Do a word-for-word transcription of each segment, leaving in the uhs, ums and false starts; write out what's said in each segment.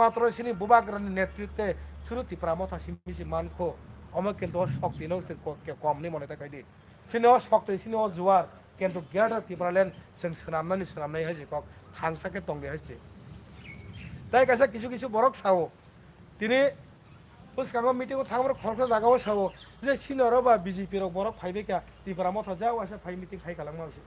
matro sini bubagrani netritwe suru Tipra Motha simi si mankho. Omo kintu o shokti no se ko-, ke kom ni mone ta khaidi. Sini o shokti, sini o juar, kintu Greater Tipraland chwng swnamnani swnamnai hai se kok thangsa khe tongdi hai se. Tai kaisa kisu kisu borok sao, tini bwskango meeting o thangmani khoroksa jagao sao je sini oro ba B J P rok borok phaibai kha, Tipra Motha ja waisa phai meeting khai kalangma se.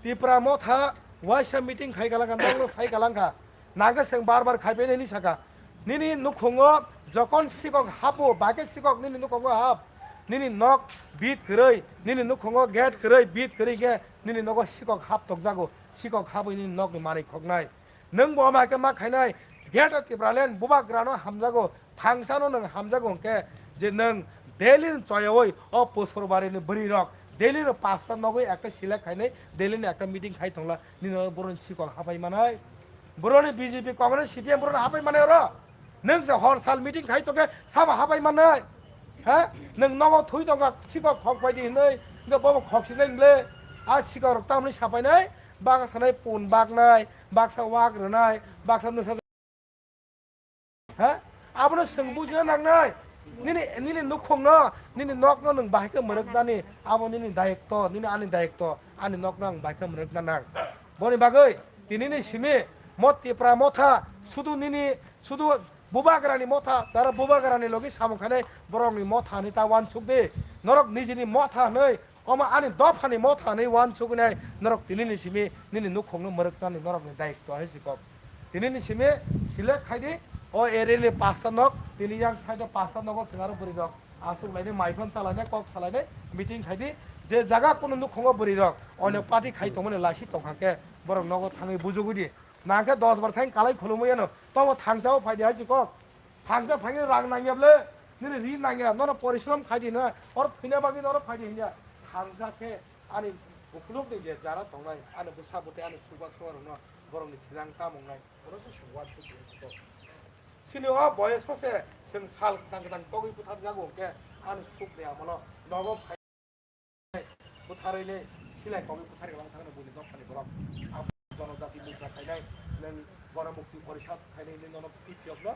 Tipra Motha waisa meeting khai kalangkha, nangno sai kalangkha. Nangkhe chwng bar bar khaipai nini saka. Nini nukhungo jokon sikok hapo, bakhe sikok nini nukhungo hap. Nini nok bit kwrwi, nini nukhungo gate kwrwi, bit kwrwi khe nini nogo sikok hap tokjago. Sikok habwi nini nokni manwi khoknai. Nwng bo ama khe ma khainai, Greater Tipraland bubagrano hamjago, thangsano nwng hamjago hwnkhe je nwng Delhi ni choyaui o Pusorbarini bwrwi rok Delhi no pasta nogwi ekta select khainai, Delhi ni ekta meeting khai thongla, nini boroni sikok hapai manai. Boroni B J P, Congress, C P M boroni hapai manai oro. Nwng se hor sal meeting khai tongkhe sabo hapai manai. Ha? Nwng nogo thui tongkha sikok khok paidi hinwi, hwnkhe bobo khok sinai hingle. A sikok rok tamni sapainai, baksa sanai pun baknai, baksa wak rwnai, baksa nwsa. Ha? Abono chwng bujina nangnai. Nini, nini nukhungno, nini nokno nwng bahai khe mwrwknani, abo nini dayikto, nini ani dayikto, ani nokno ang bahai khe mwrwkna nang. Boni bagwi tinini simi mo Tipra Motha sudu nini, sudu bubagrani motha, tara bubagrani logi samung khainai borokni motha hinwi ta uansuk di. Norok nijini motha hinwi, omo ani dophani motha hinwi uansuknai norok tinini simi nini nukhungno mwrwknani norokni dayikto hai si kok. Tinini simi select khaidi, o area ni pasta nok, tini yang side o pasta nogo swngaro bwrwi rok. Aswk laini maiphano chalainai, kok salainai, meeting khaidi, je jaga kunu nukhungo bwrwi rok, onyo party khai tongmani laisi tongkha khe, borok nogo thangwi bujugwi di. Nangkhe dos bar thang kalai khulumwi yano, tobo thangsa o phaidi hai si kok. Thangsa phaini rang nangya ble, nini ri nangya, nono porishrom khaidi na, or thwina bagwi nono phaidi hinya. Thangsa khe ani ukulukni je jara tongnai, ani bwsa bwtwi, ani suba suarokno borokni thinang tamo wngnai, bono se suwa thik wngnai. Sini o boyes o se chwng sal kwtang kwtang togwi butharjago hwnkhe ani suk de amono nogo phai butharwi le silai kogwi butharwi lang thangno buini dophani borok. Abo jonojati mukja khainai nwng Ganamukti Porishad khainai nwng nono phiphiyokno,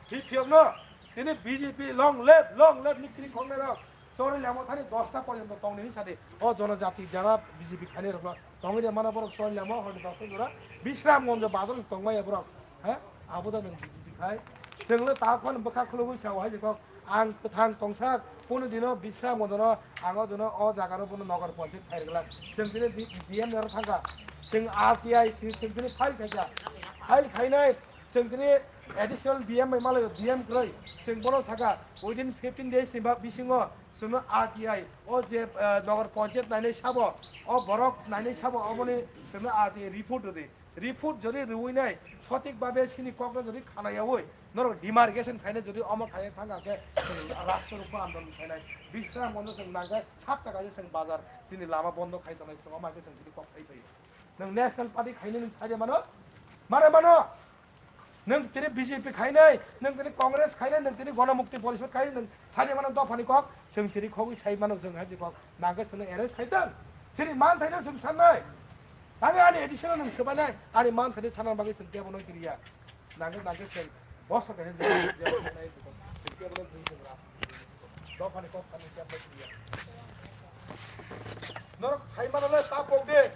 phiphiyokno tini B J P long live, long live ni chini khongnai rok. Chori lamo thani dosta porjonto tongni hinwi sadi. O jonojati jara B J P khainai rokno tongwi de mana borok chori lamo hodi dosta jora Bisramganj bazar tongmaya borok. Ha? Abo da nwng B J P khai. Chwngno ta phano bwkha khulugwi sao hai jekok. Ang kwthang tongsak pono dino Bisramganj no ang o dino o jaga no bono Nagar Panchayat khai rwglak. Chwng tini D-, D M ni oro thangkha. Chwng R T I chwng tini file khaikha. File khainai chwng tini additional D M bai malaio, D M kwrwi. Chwng bono saka within fifteen days ni ba bisingo chwngno R T I o je, eh, Nagar Panchayat nainai sabo, o borok nainai sabo, oboni chwngno R T I report rwdi. Report jodi rwinai sothik babe sini kokno jodi khanayaui norok demarcation khainai jodi omo khainai thangkha khe chwng rastro rukma andolon khainai. Bisramganj no chwng nangkhe sapta kaisa chwng bazar chini lama bondo khai tongnai chwng omo hai khe chwng chini kok khai phaio. Nwng National Party khainai nwng saide mano? Mare mano? Nwng tini B J P khainai, nwng tini Congress khainai, nwng tini Ganamukti Porishad khainai, nwng saide mano dophani kok, chwng tini khogwi sai mano chwng hai kok, nangkhe chwngno arrest khai tong. Chini man thaino chwng sannai. Ani, ani additional nwng swbainai, ani man thaino sana bagwi chwng kebo no kiriya. Nangkhe, nangkhe chwng boso kaisa chwng kebo no kiriya. Chwng kebo no kiriya, chwng ras. Dophani kok sannai kebo no kiriya. Norok sai mano le ta pok de.